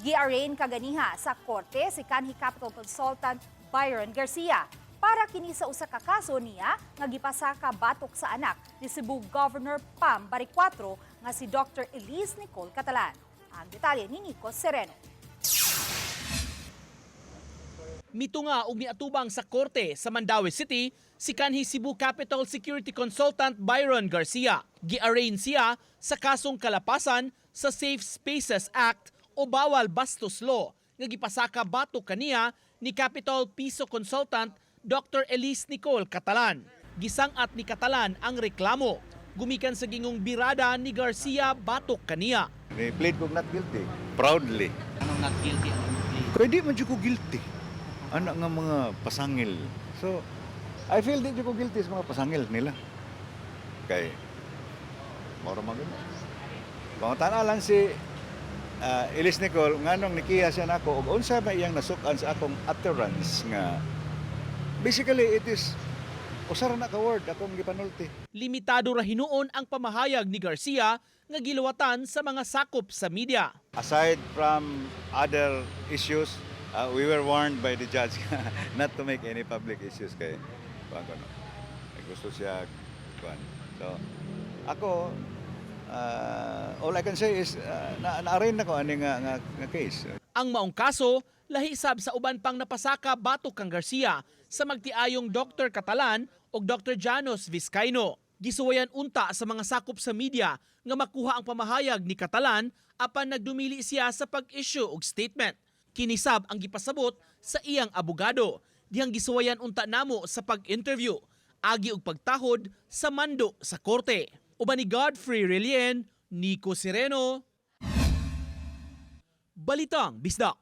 Gi-arraign kaganiha sa korte si kanhi Capitol Consultant Byron Garcia para kini sa usa ka kaso niya nga gipasaka batok sa anak ni Cebu Governor Pam Baricuatro nga si Dr. Elise Nicole Catalan. Ang detalye ni Nico Sereno. Mitunga og miatubang sa korte sa Mandaue City si kanhi Cebu Capital Security Consultant Byron Garcia. Gi-arraign siya sa kasong kalapasan sa Safe Spaces Act o Bawal Bastos Law nga gipasaka batok kaniya ni Capitol Piso Consultant Dr. Elise Nicole Catalan. Gisang-at ni Catalan ang reklamo gumikan sa gingong birada ni Garcia batok kaniya. Ni plead kog not guilty. Proudly. Anong not guilty ang imong plea? Kay di man jud ko guilty. Ana nga mga pasangil. So, I feel di jud ko guilty sa mga pasangil nila. Kay mao ra man gud. Pangutana lang si Elise Nicole nganong nikiha siya nako og unsa ba iyang nasuk-an sa akong utterance nga basically it is usa ra na ka word akong gipanulti. Limitado ra hinuon ang pamahayag ni Garcia nga giluwatan sa mga sakop sa media. Aside from other issues, we were warned by the judge not to make any public issues kay kuan ko no. Eh, gusto siya kuan. So ako, all I can say is na na-arraign nako ani nga case. Ang maong kaso, lahi sab sa uban pang napasaka batok kang Garcia sa magtiayong Dr. Catalan o Dr. Janos Vizcaino. Gisuwayan unta sa mga sakop sa media nga makuha ang pamahayag ni Catalan apan nagdumili siya sa pag-issue og statement. Kini sab ang gipasabot sa iyang abogado. Dihang gisuwayan unta namo sa pag-interview agi og pagtahod sa mando sa korte. Uban ni Godfrey Relien, Nico Sereno, Balitang Bisdak.